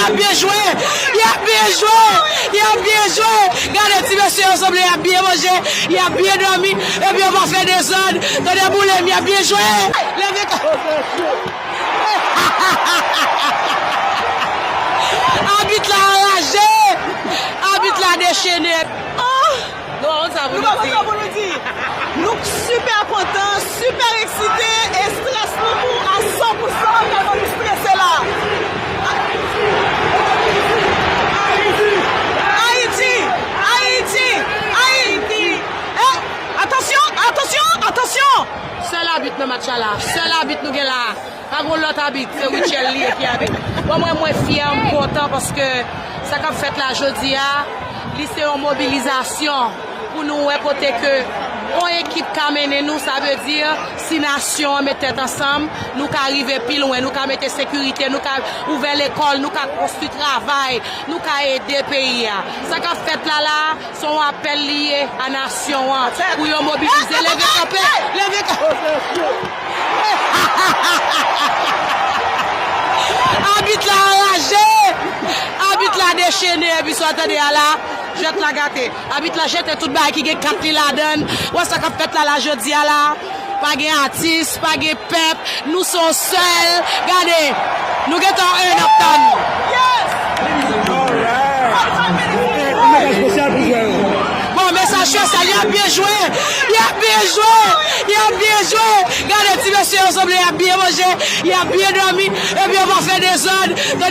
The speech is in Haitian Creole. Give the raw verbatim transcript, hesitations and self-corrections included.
Y ap byen jwe! Y ap byen jwe! Y ap byen jwe! Gade ti mesye yo sanble y ap byen manje, y ap byen dòmi, epi yo pa fè dezòd. Tande boule m, y ap byen jwe! Leve ka... Abit la anraje! Abit la dechene! Oh! Nou pa konn sa pou nou di. Nou pa konn sa pou nou di. Nou sipè kontan, sipè eksite, e strès nou tou a san pou san, tèlman nou strese la. Ayiti! Ayiti! Ayiti! Eh, atansyon! Atansyon! Atansyon! Sèl abit nan match la la. Sèl abit nou gen la. Pa gen lòt abit, se Rutshelle li ye ki abit. Bon, mwen, mwen fyè, m kontan paske sa k ap fèt la jodi a, li se yon mobilizasyon pou nou wè kote ke yon ekip ka mennen nou, sa vle di si nasyon an met tèt ansanm, nou ka rive pi lwen, nou ka mete sekirite, nou ka ouvè lekòl, nou ka konstwi travay, nou ka ede peyi a. Sa k ap fèt la la, se yon apèl li ye a nasyon an pou yo mobilize. Leve kanpe! Leve kanpe! Abit la anraje! Abit la dechene, epi sa w tande a la, jwèt la gate. Abit la jete tout bagay ki gen kat li ladan l. Wè sa k ap fèt la la jodi a la. Pa gen atis, pa gen pèp. Nou se yon sèl. Gade, nou gentan yon en n ap tann. Bon, mesaj espesyal pou jwè yo. Bon, mesaj espesyal, y ap byen jwe. Y ap byen jwe. Y ap byen jwe. Gade ti mesye yo sanble y ap byen manje, y ap byen dòmi, epi yo pa fè dezòd. Tande